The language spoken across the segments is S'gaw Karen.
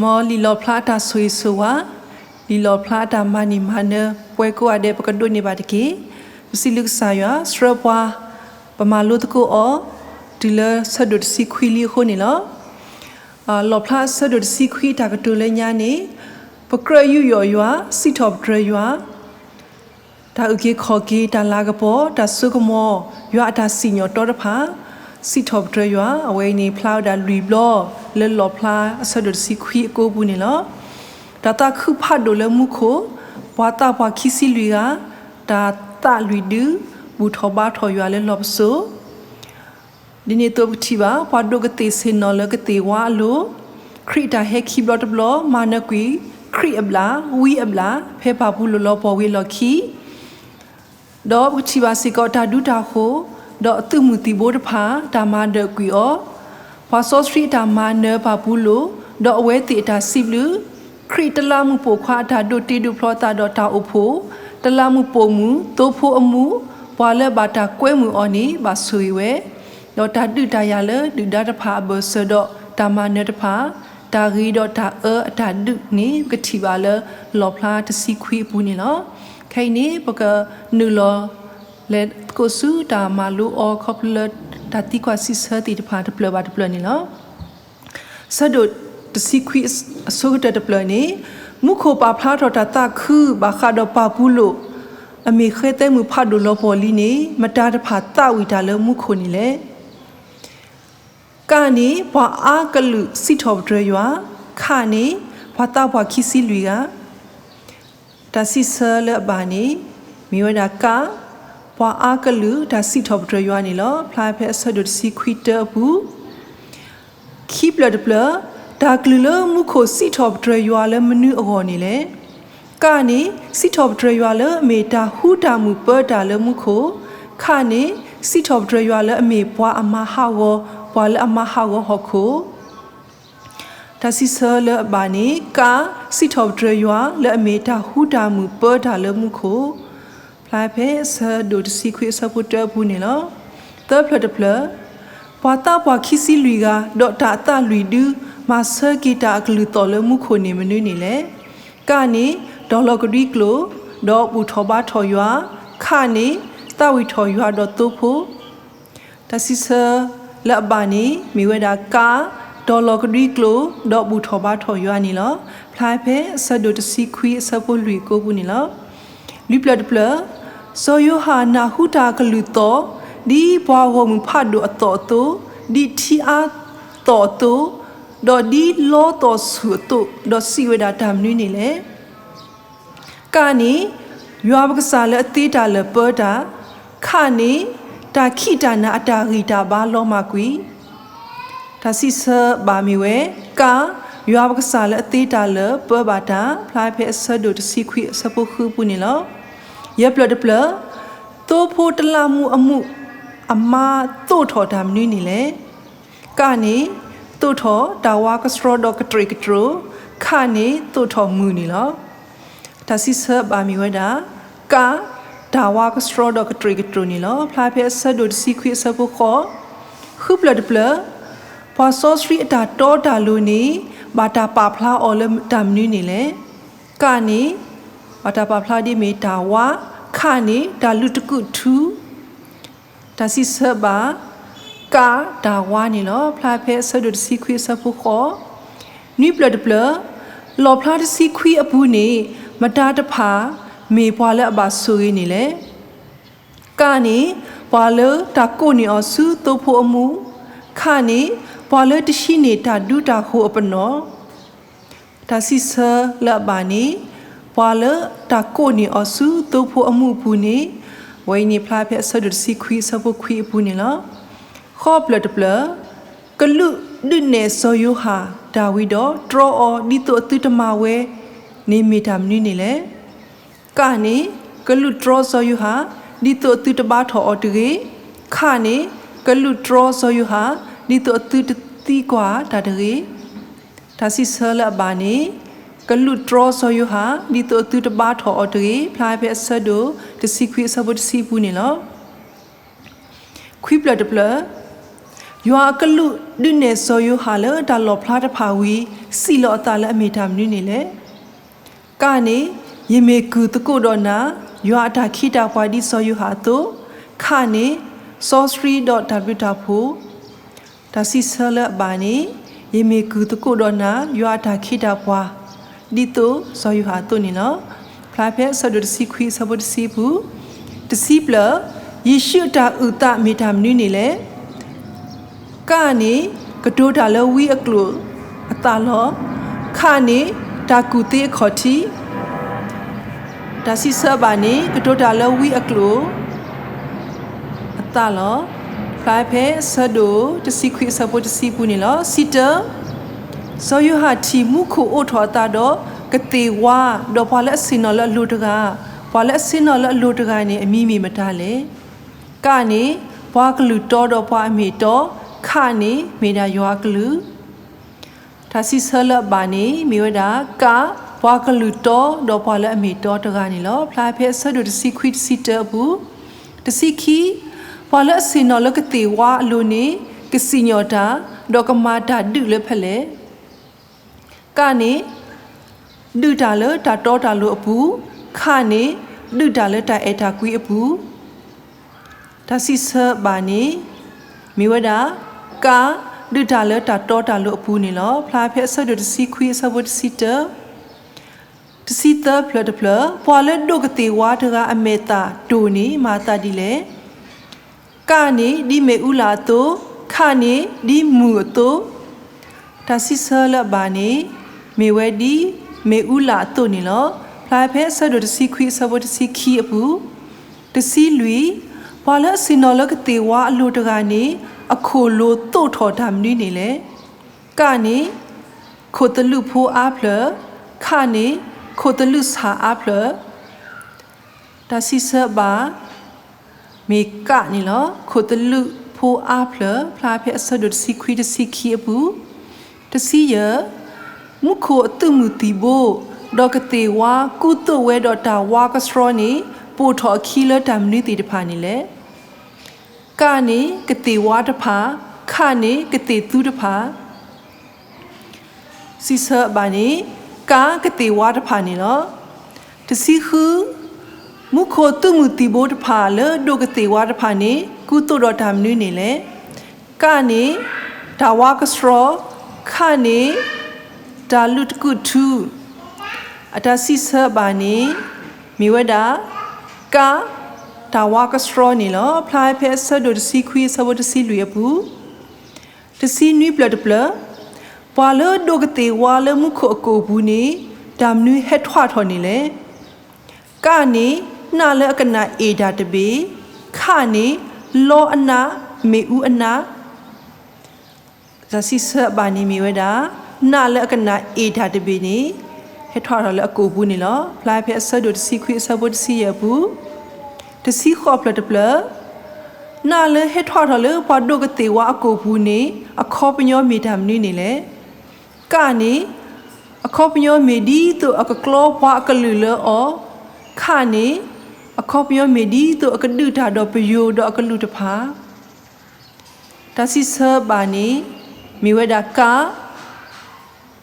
မ်လံာ်လီၣ်ဖျါအတၢ်ဆိၣ်ဂ့ၤဆိၣ်ဝါ, လံာ်လီၣ်ဖျါအတၢ်မၤန့ၢ်မၤနၢၤ ပဝဲကိးဂၤဒဲး ပကဒိးန့ၢ်ဘၣ်တက့ၢ်. ပစံးဘျုးကစၢ်ယွၤ, ဆှၢပှၤ, ပမၤလိသကိးအီၤ တုၤလၢဆၢဒိၣ်တဆံခွံလံအဃိန့ၣ်လီၤ. လီၣ်ဖျါဆၢဒိၣ်တဆံခွံအတၢ်ကတိၤလၢညါန့ၣ်, ပကြၢးယူးယီၣ်ယွၤ, စံးထီၣ်ပတြၢၤယွၤ, တၢ်အုၣ်က့ၤခီၣ်က့ၤ, တၢ်လၤကပီၤ, တၢ်စိကမီၤ, ယွၤအတၢ်စံၣ်ညီၣ်တီတဖၣ်, စံးထီၣ်ပတြၢၤယွၤ, အဝဲအံၤန့ၣ် ဖျါဝဲဒၣ်လွံၢ်ဘျီ လၢလီၣ်ဖျါအဆၢဒိၣ်တဆံခွံအကိပူၤန့ၣ်လီၤ. တၢ်သးခုဖးဒိၣ်လၢမူခိၣ်, ပှၤသးပှၢ်ခံဆံလွံၢ်ဂၤ, တၢ်သးလွံၢ်ဒု, ဘူၣ်ထီၣ်ဘါထီၣ်ယွၤလၢလီၢ်ပစိာ် ဒ်န့ၣ်အသိးပကထံၣ်ဘၣ် ပှၤဒိးကသ့ၣ်ဆ့ၣ်နီၤလၢကသ့ၣ်ဝါအလိၤ, ခရံာ်အတၢ်ဟဲခံဘျီတဘျီ မၤနၢၤကွံာ်ခရံာ်အဘျၣ်, ဝံအဘျၣ်, ဖဲပၢ်ပူၤလိာ်လီၤပှီၢ်ဝံၤအလီၢ်ခံ, ဒီးပကထံၣ်ဘၣ်စ့ၢ်ကီးတၢ်ဒူတၢ်ဃိၤ, ဒီးအသုးမုၢ်သံၣ်ဘိတဖၣ် တၢ်မၤဒၢးကွံာ်အီၤ, ပှၤစီဆှံအတၢ်မၤနၢၤပၢ်ပူၤလိာ်, ဒီးအဝဲသ့ၣ်အတၢ်စံးဘျုး, ခရံာ်တလးမူးပိာ်ခွါအတၢ်ဒိးတ့ဒိးဖျီအသးဒီးတၢ်အိၣ်ဖှိၣ်, တလးမူးပိာ်မုၣ်, သိဖိအမူး, ပှၤလၢဘၣ်တၢ်ကွဲမုာ်အီၤန့ၣ် ဘၣ်ဆိၣ်ဂ့ၤဝဲ, ဒီးတၢ်ဒုးတၢ်ယၤလၢဒုၣ်ဒါတဖၣ်အဘၢၣ်စၢၤဒီးတၢ်မၤနၢၤတဖၣ်, တၢ်ဂ့ၤဒီးတၢ်အၢအတၢ်ဒုးန့ၣ် ပကထံၣ်ဘၣ်လၢလီၣ်ဖျါတဆံခွံအပူၤန့ၣ်လီၤ. ခဲအံၤန့ၣ် ပကနုာ်လီၤ လဲၤသကိးဆူတၢ်မၤလိအီၤခီဖျိလၢတၢ်သံကွၢ်စံးဆၢသ့ၣ်တဖၣ်တဖျၢၣ်ဘၣ်တဖျၢၣ်န့ၣ်လီၤ. ဆၢဒိၣ်တဆံခွံအဆိကတၢၢ်တဖျၢၣ်န့ၣ်, မူခိၣ်ပာ်ဖျါထီၣ်တၢ်သးခုဘၣ်ဃးဒီးပၢ်ပူၤလိာ် အမ့ၢ်ဃဲသဲမုၢ်ဖးဒိၣ်လီၤပှီၢ်လံန့ၣ် မတၤတဖၣ်သးဝံၣ်တၢ်လၢမူခိၣ်န့ၣ်လဲၣ်. က န့ၣ် ပှၤအါကလုာ်စံးထီၣ်ပတြၢၤယွၤ, ခ န့ၣ် ပှၤသးပှၢ်ခံဆံလွံၢ်ဂၤ, တၢ်စံးဆၢလၢအဘၣ်န့ၣ် မ့ၢ်ဝဲဒၣ် က, ပှၤအါကလုာ်တၢ်စံးထီၣ်ပတြၢၤယွၤန့ၣ်လီၤ. ဖျါဖဲအဆၢဒိၣ်တဆံခွံတၢအပူၤ ခံဖျၢၣ်တဖျၢၣ်, တၢ်ကလုၢ်လၢမူခိၣ်စံးထီၣ်ပတြၢၤယွၤလၢမနုၤအဂီၢ်န့ၣ်လဲၣ်. က န့ၣ် စံးထီၣ်ပတြၢၤယွၤလၢအမ့ၢ်တၢ်ဟူတၢ်မုာ်ပၢတၢ်လၢမူခိၣ်, ခ န့ၣ် စံးထီၣ်ပတြၢၤယွၤလၢအမ့ၢ်ပှၤအမၤဟးဂီၤ ပှၤလၢအမၤဟးဂီၤဟီၣ်ခိၣ် တၢ်စံးဆၢလၢအဘၣ်န့ၣ် က စံးထီၣ်ပတြၢၤယွၤလၢအမ့ၢ်တၢ်ဟူတၢ်မုာ်ပၢတၢ်လၢမူခိၣ်, ဖျါဖဲအဆၢဒိၣ်တဆံခွံအဆၢဖိတၢအပူၤန့ၣ်လီၤ. သၢဖျၢၣ်တဖျၢၣ်, ပှၤသးပှၢ်ခံဆံလွံၢ်ဂၤ ဒီးတၢ်အသးလွံၢ်ဒု မၤဆၢက့ၤတၢ်အကလုၢ်သီၣ်လၢမူခိၣ်န့ၣ်မနုၤန့ၣ်လဲၣ်. က န့ၣ် တီၤလီၤကဒွံကျိာ် ဒီးဘူၣ်ထီၣ်ဘါထီၣ်ယွၤ, ခ န့ၣ် သးဝံၣ်ထီၣ်ယွၤဒီးသိဖိ တၢ်စံးဆၢလၢအဘၣ်န့ၣ် မ့ၢ်ဝဲဒၣ် က, တီၤလီၤကဒွံကျိာ် ဒီးဘူၣ်ထီၣ်ဘါထီၣ်ယွၤန့ၣ်လီၤ. ဖျါဖဲအဆၢဒိၣ်တဆံခွံအဆၢဖိလွံၢ်ကိပူၤန့ၣ်လီၤ. လွံၢ်ဖျၢၣ်တဖျၢၣ်, စီၤယိၤဟၣ်နၢ်ဟူတၢ်အကလုၢ်သီၣ်, ဒ်ပှၤဂီၢ်မုၢ်ဖးဒိၣ်အသီၣ်အသိး, ဒ်ထံအါသီၣ်အသိး, ဒီးဒ်လီသီၣ်ဆူၣ်အသိး, ဒီးစံးဝဲဒၣ်တၢ်မနုၤန့ၣ်လဲၣ်. က န့ၣ် ယွၤပကစၢ်လၢအသ့တၢ်လၢာ်ပၢတၢ်, ခ န့ၣ် တၢ်ခံးတၢ်နၤအတၢ်ဂံၢ်တၢ်ဘါလီၤမၢ်ကွံာ် တၢ်စံးဆၢဘၣ်မ့ၢ်ဝဲ က, ယွၤပကစၢ်လၢအသ့တၢ်လၢာ်ပၢဘၣ်တၢ် ဖျါဖဲအဆၢဒိၣ်တဆံခွံအဆၢဖိဃုအပူၤန့ၣ်လီၤ. ယဲၢ်ဖျၢၣ်တဖျၢၣ်, သိဖိတလးမူးအမူး အမါသိးထီၣ်တၢ်မနုၤန့ၣ်လဲၣ်. က န့ၣ် သိးထီၣ်တၢ်ဝါကဆှီဒီးကတြ့ၣ်ကတြိၤ, ခ န့ၣ် သိးထီၣ်မုၢ်န့ၣ်လီၤ. တၢ်စံးဆၢဘၣ်မ့ၢ်ဝဲဒၣ် က, တၢ်ဝါကဆှီဒီးကတြ့ၣ်ကတြိၤန့ၣ်လီၤ. ဖျါဖဲအဆၢဒိၣ်တဆံခွံအဆၢဖိဃိး, ဃုဖျၢၣ်တဖျၢၣ်, ပှၤစီဆှံအတၢ်တီတၢ်လိၤန့ၣ် ဘၣ်တၢ်ပာ်ဖျါအီၤလၢတၢ်မနုၤန့ၣ်လဲၣ်. က န့ၣ် ဘၣ်တၢ်ပာ်ဖျါဒ်မ့ၢ်တၢ်ဝါ, ခ န့ၣ် တၢ်လုးတကူာ်ထူ တၢ်စံးဆၢဘၣ် က တၢ်ဝါန့ၣ်လီၤ. ဖျါဖဲအဆၢဒိၣ်တဆံခွံအဆၢဖိဃိး, နွံဖျၢၣ်တဖျၢၣ်, လီၣ်ဖျါတဆံခွံအပူၤန့ၣ် မတၤတဖၣ်မ့ၢ်ပှၤလၢအဘၣ်ဆိၣ်ဂ့ၤန့ၣ်လဲၣ်. က န့ၣ် ပှၤလၢတၢ်ကိးန့ၢ်အီၤဆူသိဖိအမူး, ခ န့ၣ် ပှၤလၢတဟံးန့ၢ်တၢ်ဒူတၢ်ဃိၤအပနီၣ် တၢ်စံးဆၢလၢအဘၣ်န့ၣ် ပှၤလၢတၢ်ကိးန့ၢ်အီၤဆူသိဖိအမူးအပူၤန့ၣ်, အဝဲအံၤန့ၣ်ဖျါဖဲအဆၢဒိၣ်တဆံခွံအဆၢဖိခွံအပူၤန့ၣ်လီၤ. ဃိးဖျၢၣ်တဖျၢၣ်, ကလုာ်ဒုးနဲၣ်စီၤယိၤဟၣ်တၢ်ဝံၤဒီးတြီအီၤဒ်သိးအသုတမၤဝဲန့ၣ်မ့ၢ်တၢ်မနုၤန့ၣ်လဲၣ်. က န့ၣ် ကလုာ်တြီစီၤယိၤဟၣ် ဒ်သိးအသုတဘါထီၣ်အီၤတဂ့ၤ. ခ န့ၣ် ကလုာ်တြီစီၤယိၤဟၣ် ဒ်သိးအသုတသံကွၢ်တၢ်တဂ့ၤ. တၢ်စံးဆၢလၢအဘၣ်န့ၣ် ကလုာ်တြီစီၤယိၤဟၣ် ဒ်သိးအသုတဘါထီၣ်အီၤတဂ့ၤ. ဖျါဖဲအဆၢဒိၣ်တဆံခွံအဆၢဖိတဆံအပူၤန့ၣ်လီၤ. ခွံဖျၢၣ်တဖျၢၣ်, ယွၤအကလူးဒုးနဲၣ်စီၤယိၤဟၣ်လၢတၢ်လီၣ်ဖျါတဖၣ်ဝံၤ စံးလီၤအသးလၢအမ့ၢ်တၢ်မနုၤန့ၣ်လဲၣ်. က န့ၣ်, ယမ့ၢ်ကုၢ်သကိးဒီးနၤ, ယွၤအတၢ်ခ့တၢ်ပှၤဒ်စီၤယိၤဟၣ်အသိး, ခ န့ၣ်, စီဆှံဒီးတၢ်ဘျုးတၢ်ဖှိၣ် တၢ်စံးဆၢလၢအဘၣ်န့ၣ်, ယမ့ၢ်ကုၢ်သကိးဒီးနၤ, ယွၤအတၢ်ခ့တၢ်ပှၤ, ဒ်သိးစီၤယိၤဟၣ်အသိးန့ၣ်လီၤ. ဖျါဖဲအဆၢဒိၣ်တဆံခွံအဆၢဖိတဆံအပူၤ, တဆံဖျၢၣ်, ယ့ၣ်ၡူးအတၢ်အုၣ်သးမ့ၢ်တၢ်မနုၤန့ၣ်လဲၣ်. က န့ၣ်, ကတိၤတၢ်လၢဝံအကျိာ်အသးလီၤ. ခ န့ၣ်, တၢ်ကူၣ်သ့အခီၣ်ထံး တၢ်စံးဆၢအဘၣ်န့ၣ်, ကတိၤတၢ်လၢဝံအကျိာ်အသးလီၤ. ဖျါဖဲအဆၢဒိၣ်တဆံခွံအဆၢဖိတဆံအပူၤန့ၣ်လီၤ. စံးတၢ, စီၤယိၤဟၣ်ထံၣ်မူခိၣ်အိးထီၣ်အသးဒီးကသ့ၣ်ဝါ, ဒီးပှၤလၢအဆ့ၣ်နီၤလၢအလိၤတဂၤ, ပှၤလၢအဆ့ၣ်နီၤလၢအလိၤတဂၤန့ၣ် အမံၤမ့ၢ်မတၤလဲၣ်. က န့ၣ်, ပှၤကလုၢ်တီဒီးပှၤအမ့ၢ်တီ, ခ န့ၣ်, မ့ၢ်ဒၣ်ယွၤအကလုၢ် တၢ်စံးဆၢလၢအဘၣ်န့ၣ် မ့ၢ်ဝဲဒၣ် က, ပှၤကလုၢ်တီဒီးပှၤလၢအမ့ၢ်တီတဂၤန့ၣ်လီၤ. ဖျါဖဲအဆၢဒိၣ်တဆံခွံတဆံတၢအပူၤ, တဆံခံ, ပှၤလၢအဆ့ၣ်နီၤလၢကသ့ၣ်ဝါအလိၤန့ၣ် ကစံၣ်ညီၣ်တၢ်, ဒီးကမၤတၢ်ဒုးလၢဖဲလဲၣ်. က န့ၣ်, ဒုးတၢ်လၢတၢ်တီတၢ်လိၤအပူၤ, ခ န့ၣ်, ဒုးတၢ်လၢတၢ်အဲၣ်တၢ်ကွံအပူၤ တၢ်စံးဆၢဘၣ်န့ၣ် မ့ၢ်ဝဲဒၣ် က, ဒုးတၢ်လၢတၢ်တီတၢ်လိၤအပူၤန့ၣ်လီၤ. ဖျါဖဲအဆၢဒိၣ်တဆံခွံအဆၢဖိတဆံတၢ, တဆံသၢဖျၢၣ်တဖျၢၣ်, ပှၤလၢဒိးကသ့ၣ်ဝါတဂၤအမဲာ်သၣ်တိၢ်န့ၣ် မၤအသးဒ်လဲၣ်. က န့ၣ် ဒ်မ့ၣ်အူလၣ်အသိး, ခ န့ၣ် ဒ်မုၢ်အသိး တၢ်စံးဆၢလၢအဘၣ်န့ၣ် မ့ၢ်ဝဲဒ်မ့ၣ်အူလၣ်အသိးန့ၣ်လီၤ. ဖျါဖဲအဆၢဒိၣ်တဆံခွံအဆၢဖိတဆံခံအပူၤ, တဆံလွံၢ်, ပှၤလၢအဆ့ၣ်နီၤလၢကသ့ၣ်ဝါအလိၤတဂၤန့ၣ် အခိၣ်လိၤသိးထီၣ်တၢ်မနုၤန့ၣ်လဲၣ်. က န့ၣ် ခိၣ်သလုးဖိအါဖျၢၣ်, ခ န့ၣ် ခိၣ်သလုးဆၣ်အါဖျၢၣ် တၢ်စံးဆၢဘၣ် မ့ၢ်က န့ၣ်လီၤ. ခိၣ်သလုးဖိအါဖျၢၣ် ဖျါဖဲအဆၢဒိၣ်တဆံခွံတဆံခံအပူၤ, တဆံယဲၢ်, မူခိၣ်အသုးမုၢ်သံၣ်ဘိ ဒီးကသ့ၣ်ဝါကူသိးဝဲဒီးတၢ်ဝါကဆှီန့ၣ် ပိာ်ထီၣ်အခံလၢတၢ်မနုၤသ့ၣ်တဖၣ်န့ၣ်လဲၣ်. က န့ၣ် ကသ့ၣ်ဝါတဖၣ်, ခ န့ၣ် ကသ့ၣ်သူတဖၣ် စံးဆၢဘၣ်န့ၣ် က ကသ့ၣ်ဝါတဖၣ်န့ၣ်လီၤ. တဆံဃု, မူခိၣ်သုးမုၢ်သံၣ်ဘိတဖၣ်လၢဒိးကသ့ၣ်ဝါတဖၣ်န့ၣ် ကူသိးဒီးတၢ်မနုၤန့ၣ်လဲၣ်. က န့ၣ် တၢ်ဝါကဆှီ, ခ န့ၣ် တၢ်လုးတကူာ်ထူ, အတၢ်စံးဆၢဘၣ်န့ၣ် မ့ၢ်ဝဲဒၣ် က တၢ်ဝါကဆှီန့ၣ်လီၤ. ဖျါဖဲအဆၢဒိၣ်တဆံခွံအဆၢဖိတဆံလွံၢ်အပူၤ တဆံနွံဖျၢၣ်တဖျၢၣ်, ပှၤလၢဒိးကသ့ၣ်ဝါလၢမူခိၣ်အကိာ်ပူၤန့ၣ် တၢ်မနုၤဟဲထွဲထီၣ်န့ၣ်လဲၣ်. က န့ၣ် နးလၢအကနၣ်အ့ၣ်တၢ်တဘ့ၣ်, ခ န့ၣ် လီအနး, မ့ၣ်အူအနး တၢ်စံးဆၢဘၣ်န့ၣ်မ့ၢ်ဝဲဒၣ် နးလၢအကနၣ်အ့ၣ်တၢ်တဘ့ၣ်န့ၣ် ဟဲထွဲထီၣ်လၢအကိာ်ပူၤန့ၣ်လီၤ. ဖျါဖဲအဆၢဒိၣ်တဆံခွံအဆၢဖိတဆံယဲၢ်အပူၤ, တဆံဃိးဖျၢၣ်တဖျၢၣ်, နးလၢဟဲထွဲထီၣ်လၢပှၤဒိးကသ့ၣ်ဝါအကိာ်ပူၤန့ၣ် အခီပညီမ့ၢ်တၢ်မနုၤန့ၣ်လဲၣ်. က န့ၣ် အခီပညီမ့ၢ်ဒ်သိးအကကျီပှၤအကလုာ်လၢအီၤ, ခ န့ၣ် အခီပညီမ့ၢ်ဒ်သိးအကဒုးတၢ်ဒီးပယိၤဒီးအကလုာ်တဖၣ် တၢ်စံးဆၢဘၣ်န့ၣ် မ့ၢ်ဝဲဒၣ် က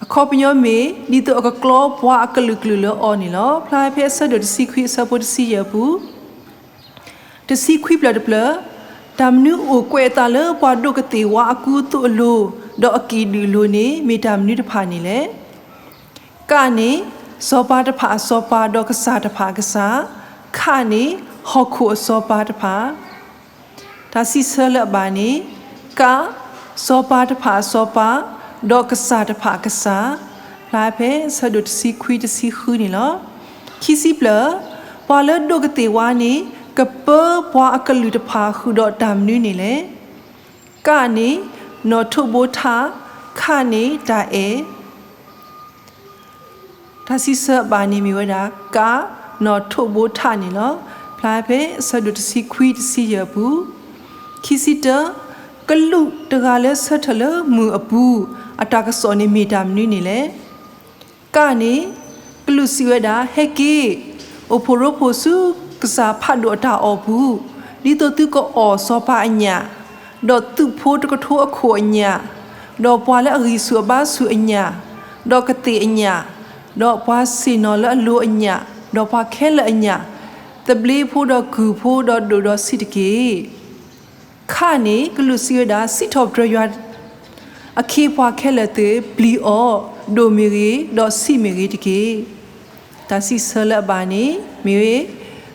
အခီပညီမ့ၢ် ဒ်သိးအကကျီပှၤအကလုာ်ကလုာ်လၢအီၤန့ၣ်လီၤ. ဖျါဖဲအဆၢဒိၣ်တဆံခွံအဆၢဖိတဆံယဲၢ်အပူၤ, တဆံခွံဖျၢၣ်တဖျၢၣ်, တၢ်မနုၤအိၣ်ကွဲးအသးလၢပှၤဒိးကသ့ၣ်ဝါအကူအသိးအလိၤ ဒီးအကံၣ်ဒုၣ်အလိၤန့ၣ် မ့ၢ်တၢ်မနုၤတဖၣ်န့ၣ်လဲၣ်. က န့ၣ် စီၤပၤတဖၣ်အစီၤပၤ ဒီးကစၢ်တဖၣ်အကစၢ်, ခ န့ၣ် ဟီၣ်ခိၣ်အစီၤပၤတဖၣ် တၢ်စံးဆၢလၢအဘၣ်န့ၣ် က စီၤပၤတဖၣ်အစီၤပၤ ဒီးကစၢ်တဖၣ်အကစၢ်, ဖျါဖဲဆၢဒိၣ်တဆံခွံတဆံဃုန့ၣ်လီၤ. ခံဆံဖျၢၣ်, ပှၤလၢဒိးကသ့ၣ်ဝါန့ၣ် ကပၢပှၤအကလုာ်တဖၣ်ဃုာ်ဒီးတၢ်မနုၤန့ၣ်လဲၣ်. က န့ၣ် နီၣ်ထိးဘိထး, ခ န့ၣ် တၢ်အဲၣ် တၢ်စံးဆၢအဘၣ်န့ၣ်မ့ၢ်ဝဲဒၣ် က နီၣ်ထိးဘိထးန့ၣ်လီၤ. ဖျါဖဲဆၢဒိၣ်တဆံခွံတဆံယဲၢ်အပူၤ, ခံဆံတၢ, ကလူးတဂၤလၢဆၢထၢၣ်လၢမုၢ်အပူၤ အတၢ်ကစီၣ်န့ၣ်မ့ၢ်တၢ်မနုၤန့ၣ်လဲၣ်. က န့ၣ် ကလူးစံးဝဲဒၣ် ဟဲက့ၤ, အိၣ်ဖှိၣ်ရိဖှိၣ်ဆူကစၢ်ဖးဒိၣ်အတၢ်အီၣ်ပူၤ, ဒ်သိးသုကအီၣ်စီၤပၤအညၣ်, ဒီးသုးဖိတကထိအခိၣ်အညၣ်, ဒီးပှၤလၢအဂံၢ်ဆူၣ်အဘါဆူၣ်အညၣ်, ဒီးကသ့ၣ်အညၣ်, ဒီးပှၤဆ့ၣ်နီၤလၢအလိၤအညၣ်, ဒီးပှၤခဲလၢာ်အညၣ်, သဘျ့ဖိဒီးကုၢ်ဖိဒီးဒိၣ်ဒီးဆံးတက့ၢ်. ခန့ၣ် ကလူးစံးဝဲဒၣ်, စံးထီၣ်ပတြၢၤယွၤအခ့အပှၤခဲလၢာ်သ့ၣ်, ပျံၤအီၤ, ဒိၣ်မ့ၢ်ဂ့ၤ, ဒီးဆံးမ့ၢ်ဂ့ၤတက့ၢ်. တၢ်စံးဆၢလၢအဘၣ်န့ၣ် မ့ၢ်ဝဲ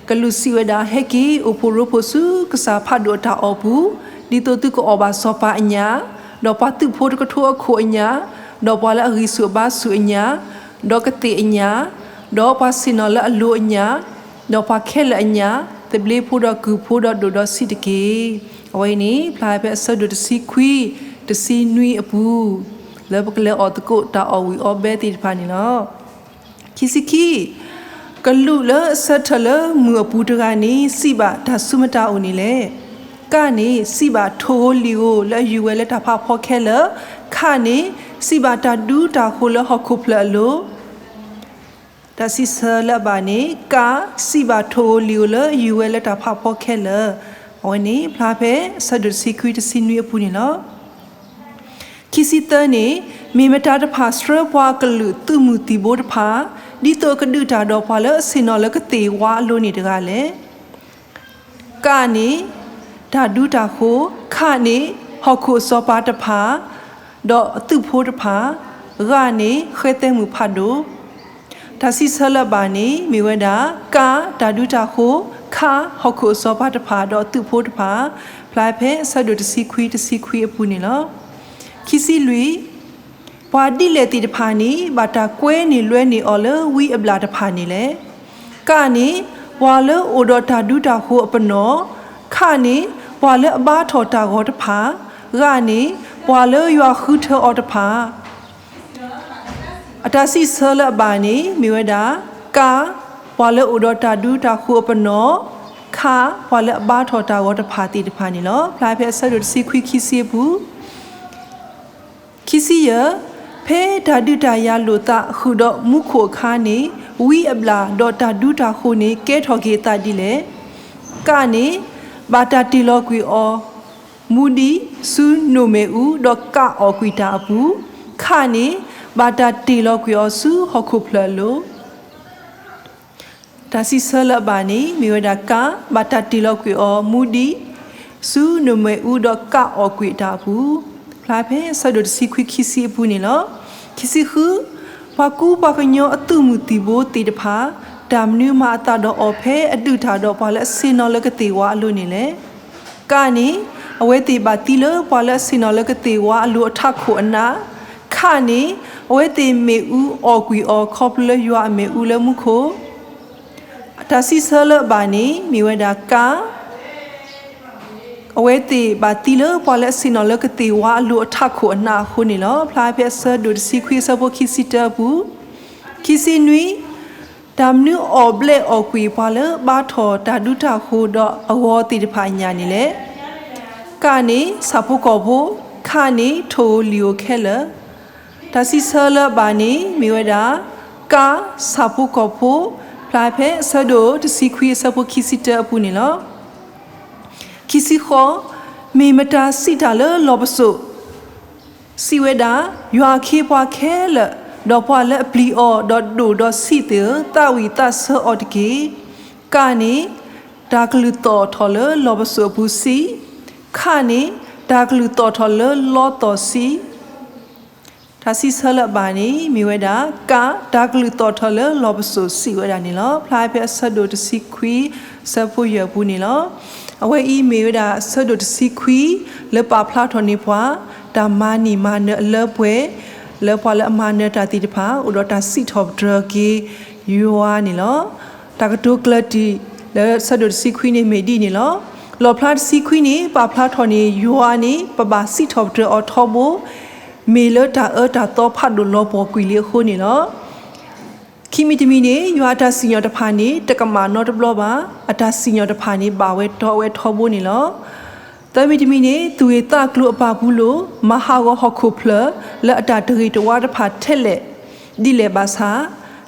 ကလူးစံးဝဲဒၣ်, ဟဲက့ၤအိၣ်ဖှိၣ်ရိဖှိၣ်ဆူကစၢ်ဖးဒိၣ်အတၢ်အီၣ်ပူၤ, ဒ်သိးသုကအီၣ်ဘၣ်စီၤပၤအညၣ်, ဒီးပှၤသုးဖိတကထိအခိၣ်အညၣ်, ဒီးပှၤလၢအဂံၢ်ဆူၣ်အဘါဆူၣ်အညၣ်, ဒီးကသ့ၣ်အညၣ်, ဒီးပှၤဆ့ၣ်နီၤလၢအလိၤအညၣ်, ဒီးပှၤခဲလၢာ်အညၣ်, သဘျ့ဖိဒီးကုၢ်ဖိဒီးဒိၣ်ဒီးဆံးတက့ၢ်. အဝဲအံၤန့ၣ် ဖျါဖဲအဆၢဒိၣ်တဆံခွံ, တဆံနွံအပူၤ, လၢပကလဲၤအီၣ်သကိးတၢ်အီၣ်ဝံၣ်အီဘဲသ့ၣ်တဖၣ်န့ၣ်လီၤ. ခံဆံခံ, ကလူးလၢအဆၢထၢၣ်လၢမုၢ်အပူၤတဂၤန့ၣ် စံးဘၣ်တၢ်ဆူးမတၤအိၣ်န့ၣ်လဲၣ်. ကန့ၣ် စံးဘၣ်ထိၣ်ဧိၤလံၣ်ဧိၤလၢအယူၤဝဲလၢတၢ်ဖးဖီခဲလၢာ်, ခန့ၣ် စံးဘၣ်တၢ်ဒူတၢ်ဃိၤလၢဟီၣ်ခိၣ်ဖျၢၣ်အလိၤ, တၢ်စံးဆၢလၢအဘၣ်န့ၣ် က စံးဘၣ်ထိၣ်ဧိၤလံၣ်ဧိၤလၢယူၤဝဲလၢတၢ်ဖးဖီခဲလၢာ်. အဝဲန့ၣ် ဖျါဖဲအဆၢဒိၣ်တဆံခွံ တဆံနွံအပူၤန့ၣ်လီၤ. ခံဆံသၢန့ၣ် မ့ၢ်မတၤတဖၣ်ဆှၢပှၤကလုာ်သုးမုၢ်သံၣ်ဘိတဖၣ် ဒ်သိးအကဒုးတၢ်ဒီးပှၤလၢအဆ့ၣ်နီၤလၢကသ့ၣ်ဝါအလိၤန့ၣ်တဂၤလဲၣ်. ကန့ၣ် တၢ်ဒူတၢ်ဃိၤ, ခန့ၣ် ဟီၣ်ခိၣ်အစီၤပၤတဖၣ် ဒီးအသုးဖိတဖၣ်, ဂန့ၣ် ဃဲသဲမုၣ်ဖးဒိၣ်. တၢ်စံးဆၢလၢအဘၣ်န့ၣ် မ့ၢ်ဝဲဒၣ် က တၢ်ဒူတၢ်ဃိၤ, ခ ဟီၣ်ခိၣ်အစီၤပၤတဖၣ် ဒီးအသုးဖိတဖၣ်, ဖျါဖဲအဆၢဒိၣ်တဆံခွံ တဆံခွံအပူၤန့ၣ်လီၤ. ခံဆံလွံၢ်, ပှၤဒ်လဲၣ်သ့ၣ်တဖၣ်န့ၣ် ဘၣ်တၢ်ကွဲန့ၢ်လွဲန့ၢ်အီၤလၢဝံအဘျၣ်တဖၣ်န့ၣ်လဲၣ်. ကန့ၣ် ပှၤလၢအိၣ်ဒီးတၢ်ဒူတၢ်ဃိၤအပနီၣ်, ခန့ၣ် ပှၤလၢအဘါထီၣ်တၢ်ဂီၤတဖၣ်, ဂန့ၣ် ပှၤလၢယွၤဃုထၢအီၤတဖၣ်. အတၢ်စံးဆၢလၢအဘၣ်န့ၣ် မ့ၢ်ဝဲဒၣ် က ပှၤလၢအိၣ်ဒီးတၢ်ဒူတၢ်ဃိၤအပနီၣ်, ခ ပှၤလၢအဘါထီၣ်တၢ်ဂီၤတဖၣ်သ့ၣ်တဖၣ်န့ၣ်လီၤ. ဖျါဖဲအဆၢဒိၣ်တဆံခွံ ခံဆံအပူၤ ခံဆံယဲၢ်, ဖဲတၢ်ဒုးတၢ်ယၤလိာ်သးဃုာ်ဒီးမူခိၣ်အခါန့ၣ် ဝံအဘျၣ်ဒီးတၢ်ဒူတၢ်ဃိၤန့ၣ် ကဲထီၣ်က့ၤအသးဒ်လဲၣ်. ကန့ၣ် ဘၣ်တၢ်တ့ၢ်လီၤကွံာ်အီၤ မူဒံး ဆူနိၣ်မဲာ်အူ ဒီးကးအီၣ်ကွံာ်တၢ်အပူၤ, ခန့ၣ် ဘၣ်တၢ်တ့ၢ်လီၤကွံာ်အီၤဆူဟီၣ်ခိၣ်ဖျၢၣ်အလိၤ. တၢ်စံးဆၢလၢအဘၣ်န့ၣ် မ့ၢ်ဝဲဒၣ် က ဘၣ်တၢ်တ့ၢ်လီၤကွံာ်အီၤ မူဒံး ဆူနိၣ်မဲာ်အူ ဒီးကးအီၣ်ကွံာ်တၢ်အပူၤ, ဖျါဖဲအဆၢဒိၣ်တဆံခွံ ခံဆံအပူၤန့ၣ်လီၤ. ခံဆံဃု, ပှၤကူပှၤကညီအသုးမုၢ်သံၣ်ဘိသ့ၣ်တဖၣ် တၢ်မနုၤမၤအသးဒီးအီၤ ဖဲအဒုးတၢ်ဒီးပှၤလၢအဆ့ၣ်နီၤလၢကသ့ၣ်ဝါအလိၤန့ၣ်လဲၣ်. ကန့ၣ် အဝဲသ့ၣ်ဘၣ်သံလၢပှၤလၢအဆ့ၣ်နီၤလၢကသ့ၣ်ဝါအလိၤအထးခိၣ်အနး, ခန့ၣ် အဝဲသ့ၣ်မ့ၣ်အူအီၣ်ကွံာ်အီၤ ခီဖျိလၢယွၤအမ့ၣ်အူလၢမူခိၣ်, တၢ်စံးဆၢလၢအဘၣ်န့ၣ် မ့ၢ်ဝဲဒၣ် က အဝဲသ့ၣ်ဘၣ်သံလၢပှၤလၢအဆ့ၣ်နီၤလၢကသ့ၣ်ဝါအလိၤအထးခိၣ်အနးအဃိန့ၣ်လီၤ. ဖျါဖဲအဆၢဒိၣ်တဆံခွံ အဆၢဖိခံဆံတၢအပူၤ, ခံဆံနွံ, တၢ်မနုၤအီၣ်ဘျဲၣ်အီၣ်ကွံာ်ပှၤလၢဘါထီၣ်တၢ်ဒူတၢ်ဃိၤဒီးအဂီၤသ့ၣ်တဖၣ်အညၣ်န့ၣ်လဲၣ်. ကန့ၣ် ဆၣ်ဖိကီၢ်ဖိ, ခန့ၣ် ထိၣ်ဧိၤလံၣ်ဧိၤခဲလၢာ်, တၢ်စံးဆၢလၢအဘၣ်န့ၣ် မ့ၢ်ဝဲဒၣ် က ဆၣ်ဖိကီၢ်ဖိ, ဖျါဖဲအဆၢဒိၣ်တဆံခွံ အဆၢဖိခံဆံတၢအပူၤန့ၣ်လီၤ. ခံဆံဃိး, မ့ၢ်မတၤစံးတၢ်လၢလီၢ်ပစိာ် စံးဝဲဒၣ်, ယွၤအခ့အပှၤခဲလၢာ်, ဒီးပှၤလၢအပျံၤအီၤ, ဒီးဒိၣ်ဒီးဆံးသ့ၣ်ဧၢ, သးဝံၣ်သးဆၢအီၤတက့ၢ်. ကန့ၣ် တၢ်ကလုၢ်သီၣ်ထီၣ်လၢလီၢ်ပစိာ်အပူၤဆံး, ခန့ၣ် တၢ်ကလုၢ်သီၣ်ထီၣ်လၢလီသီၣ်ဆံး, တၢ်စံးဆၢလၢအဘၣ်န့ၣ် မ့ၢ်ဝဲဒၣ် က တၢ်ကလုၢ်သီၣ်ထီၣ်လၢလီၢ်ပစိာ်စံးဝဲဒၣ်န့ၣ်လီၤ. ဖျါဖဲအဆၢဒိၣ်တဆံခွံ ဆၢဖိယဲၢ်အပူၤန့ၣ်လီၤ. အဝဲအံၤမ့ၢ်ဝဲဒၣ်အဆၢဒိၣ်တဆံခွံ လၢပာ်ဖျါထီၣ်န့ၢ်ပှၤ တၢ်မၤန့ၢ်မၤနၢၤအလၢပှဲၤ လၢပှၤလၢအမၤနၢၤတၢ်သ့ၣ်တဖၣ် အိၣ်ဒီးတၢ်စံးထီၣ်ပတြၢၤက့ၤယွၤန့ၣ်လီၤ. တၢ်ကတိၤကျၢၢ်တံၢ်လၢဆၢဒိၣ်တဆံခွံန့ၣ်မ့ၢ်ဒ်န့ၣ်လီၤ. လီၣ်ဖျါတဆံခွံန့ၣ် ပာ်ဖျါထီၣ်န့ၢ်ယွၤန့ၣ် ပဘၣ်စံးထီၣ်ပတြၢၤအီၤထီဘိ မ့ၢ်လၢတၢ်အၢတၢ်သီဖးဒိၣ်လီၤပှီၢ်ကွံာ်လံအဃိန့ၣ်လီၤ. ခံမံၤတမံၤန့ၣ် ယွၤအတၢ်စံၣ်ညီၣ်တဖၣ်န့ၣ် တကမၣ်နီတဘျီဘၣ်. အတၢ်စံၣ်ညီၣ်တဖၣ်န့ၣ် ဘၣ်ဝဲတီဝဲထီဘိန့ၣ်လီၤ. သၢမံၤတမံၤန့ၣ် သူၣ်ဂ့ၢ်သးကျိၤအပၢ်ပူၤလိၤ မၤဟးဂီၤဟီၣ်ခိၣ်ဖျၢၣ် လၢအတၢ်တဂ့ၤတဝါတဖၣ်ထဲလဲၣ် ဒ်လဲၣ်ဘၣ်ဆၣ်,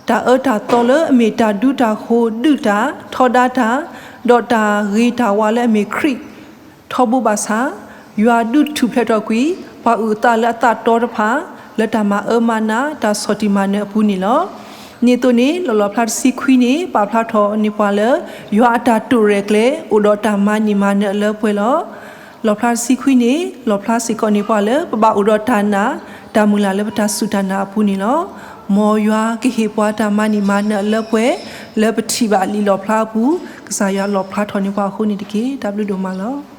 တၢ်အၢတၢ်သီလၢအမ့ၢ်တၢ်ဒူတၢ်ဃိၤ ဒုးတၢ် ထီဒါတၢ် ဒီးတၢ်ဂ့ၤတၢ်ဝါလၢအမ့ၢ်ခရံာ် ထီဘိဘၣ်ဆၣ်, ယွၤဒုးထူၣ်ဖျဲးထီၣ်ကွံာ် ပှၤအုၣ်အသးလၢအသးတီတဖၣ် လၢတၢ်မၤအၢမၤနး တၢ်ဆီၣ်တံၢ်မၤနၢၤအပူၤန့ၣ်လီၤ. ဒ်န့ၣ်အသိးန့ၣ် လီၢ်လီၤဖျါတဆံခွံန့ၣ် ပာ်ဖျါထီၣ်န့ၢ်ပှၤလၢ ယွၤအတၢ်တိာ်ရဲၣ်ကျဲၤ အိၣ်ဒီးတၢ်မၤန့ၢ်မၤနၢၤအလၢပှဲၤလီၤ. လီၢ်ဖျါတဆံခွံန့ၣ် လီၣ်ဖျါစ့ၢ်ကီးန့ၢ်ပှၤလၢ ပဘၣ်အိၣ်ဒီးတၢ်နာ် တၢ်မုၢ်လၢ်လၢပတၢ်စူၢ်တၢ်နာ်အပူၤန့ၣ်လီၤ. မ်ယွၤကဟ့ၣ်ပှၤတၢ်မၤန့ၢ်မၤနၢၤအလၢပှဲၤ လၢပထံၣ်ဘၣ်လံာ်လီၣ်ဖျါအပူၤ ကစၢ်ယွၤလီၣ်ဖျါထီၣ်န့ၢ်ပှၤအဃိန့ၣ်တက့ၢ်. တၢ်ဘျုးဒိၣ်မးလီၤ.